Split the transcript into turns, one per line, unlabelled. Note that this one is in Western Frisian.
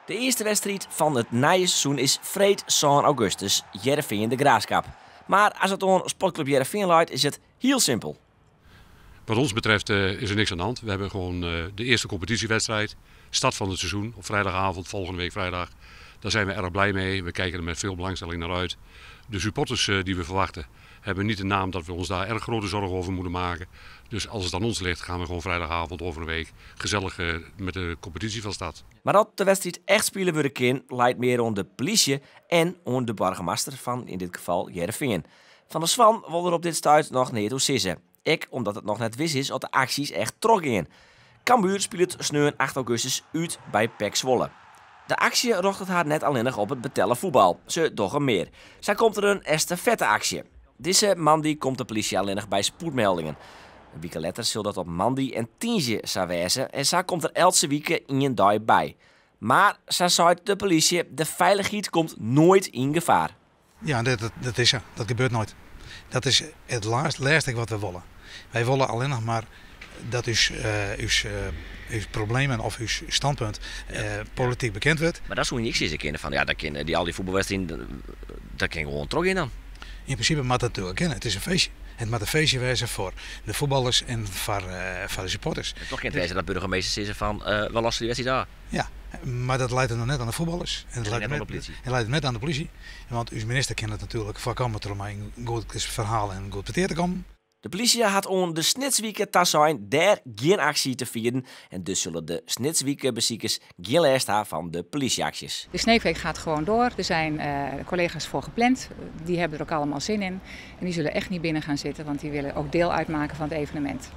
De earste wedstriid fan it nije seizoen is freed 7 augustus, Hearrenfean De Graafschap. Mar as it oan Sportklup Hearrenfean leit, is it hiel simpel.
Wat ons betreft is er niks aan de hand. We hebben gewoon de eerste competitiewedstrijd. Start van het seizoen op vrijdagavond, volgende week vrijdag. Daar zijn we erg blij mee. We kijken er met veel belangstelling naar uit. De supporters die we verwachten hebben niet de naam dat we ons daar erg grote zorgen over moeten maken. Dus als het aan ons ligt, gaan we gewoon vrijdagavond over een week gezellig met de competitie van start.
Mar dat de wedstriid echt spile wurde kin, leit mear oan de polysje en oan de boargemaster fan yn dit gefal Hearrenfean. Van der Zwan wol der op dit stuit noch neat oer sizze. Ek omdat it noch net wis is oft de aksjes echt trochgean. Cambuur spilet sneon 8 augustus út by PEC Zwolle. De aksje rjochtet har net allinnich op it betelle fuotbal, se dogge mear. Sa komt der in estafette-aksje. Dizze moandei komt de polysje allinnich by spoedmeldingen. In wike letter sil dat op moandei en tiisdei sa wêze en sa komt der eltse wike ien dei by. Mar, sa seit de polysje, de feilichheid komt noait yn gefaar.
Ja, dat is sa. Dat gebeurt noait. Dat is it lêste wat we wolle. Wy wolle allinnich mar dat ús problemen of ús standpunt polityk bekend wurdt.
Mar dan soene je ek sizze kinne fan ja, dan kinne dy al dy fuotbalwedstriden, dat kin gewoan trochgean dan.
Yn prinsipe moat dat natuerlik kinne. It is in feestje. It moat in feestje wêze foar de fuotballers en foar de supporters.
En toch kin it wêze dat boargemasters sizze fan we losse dy wedstriid ôf.
Ja, mar dat leit noch net oan de fuotballers. En dat leit net oan de polysje. En leit net oan de polysje. Want ús minister kin it natuerlik foarkomme troch mei in goed ferhaal en in goed petear te kommen.
De polysje hat oan de Snitswike tasein dêr gjin aksje te fieren en dus sille de Snitswike-besikers gjin lêst ha fan de polysje-aksjes.
De Sneekweek gaat gewoon door. Er zijn collega's voor gepland. Die hebben er ook allemaal zin in. En die zullen echt niet binnen gaan zitten, want die willen ook deel uitmaken van het evenement.